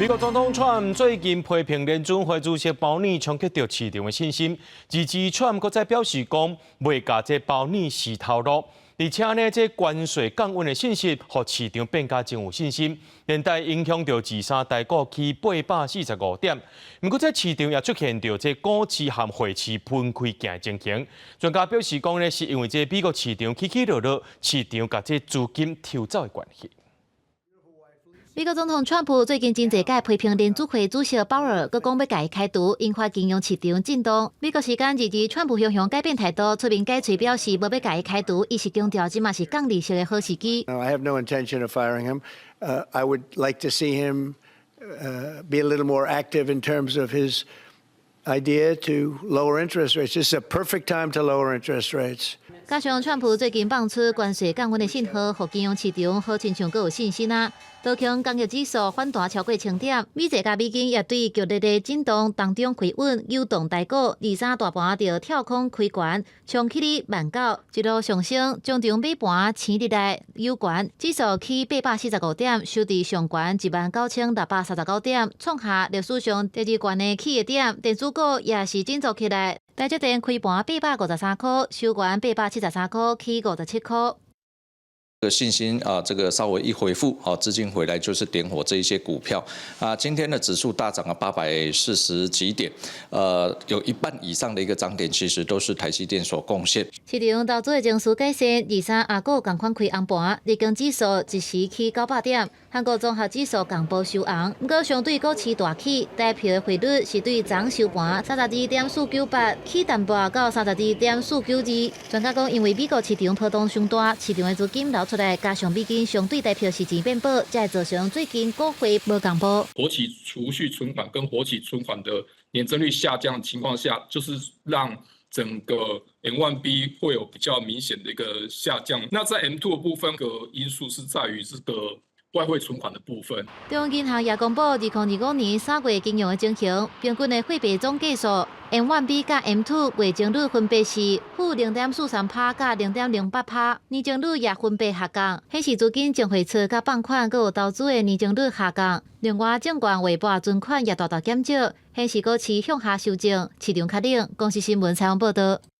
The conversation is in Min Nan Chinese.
美國總統川普最近批評聯準會主席鮑爾衝擊著市場的信心，而且川普閣再表示講，袂共這鮑爾死頭路。而且呢，這關稅降溫的信息，予市場變甲真有信心，連帶影響著二三台股起845點。毋過，這市場也出現著這股市和匯市分開行的情形。專家表示講呢，是因為這美國市場起起落落，市場共這資金抽走的關係。美國總統川普最近真濟擺批評聯準會主席鮑爾，閣講欲共伊開除，引發金融市場震盪。美國時間22，川普雄雄改變態度，出面解喙表示無欲共伊開除，伊是強調這馬是降利息的好時機。 I have no intention of firing him. I would like to see him be a little more active in terms of his idea to lower interest rates. This is a perfect time to lower interest rates. 加上川普最近放出關稅降溫的信號，予金融市場好親像閣有信心啊。道瓊工業指數反彈超過1000點，美債佮美金也對劇烈的震盪當中回穩，誘動台股二三大盤就跳空開懸，衝起哩19,000，一路上升，終場尾盤錢入來有懸，指數起845點，收佇上懸19,639點，創下歷史上第二懸的起點。電子股也是振作起來，台積電開盤853塊，收懸873塊，起57塊。個信心啊，這個稍微一恢復，啊，資金回來就是點火這一些股票啊。今天的指數大漲了840幾點，有一半以上的一個漲點其實都是台積電所貢獻。市場投資的情緒改善，二三亞股仝款開紅盤，日經指數一時起900點，韓國綜合指數仝報收紅。毋過相對股市大起，台幣的匯率是對昨收盤32.498，起淡薄到32.492。專家講，因為美國市場波動傷大，市場的資金流出來，加上美金相對台幣市場變薄，才會造成最近股匯無仝步。活期儲蓄存款跟活期存款的年增率下降的情況下，就是讓整個 M1B 會有比較明顯的一個下降。那在 M2 的部分，個因素是在於這個外匯存款的部分。中央銀行也公布2025年3月金融的情形，平均的貨幣總計數 M1B 佮 M2 月增率分別是-0.43%佮0.08%，年增率也分別下降，顯示資金淨匯出佮放款閣有投資的年增率下降。另外，證券劃撥存款也大大減少，顯示股市向下修正，市場較冷。公視新聞採訪報導。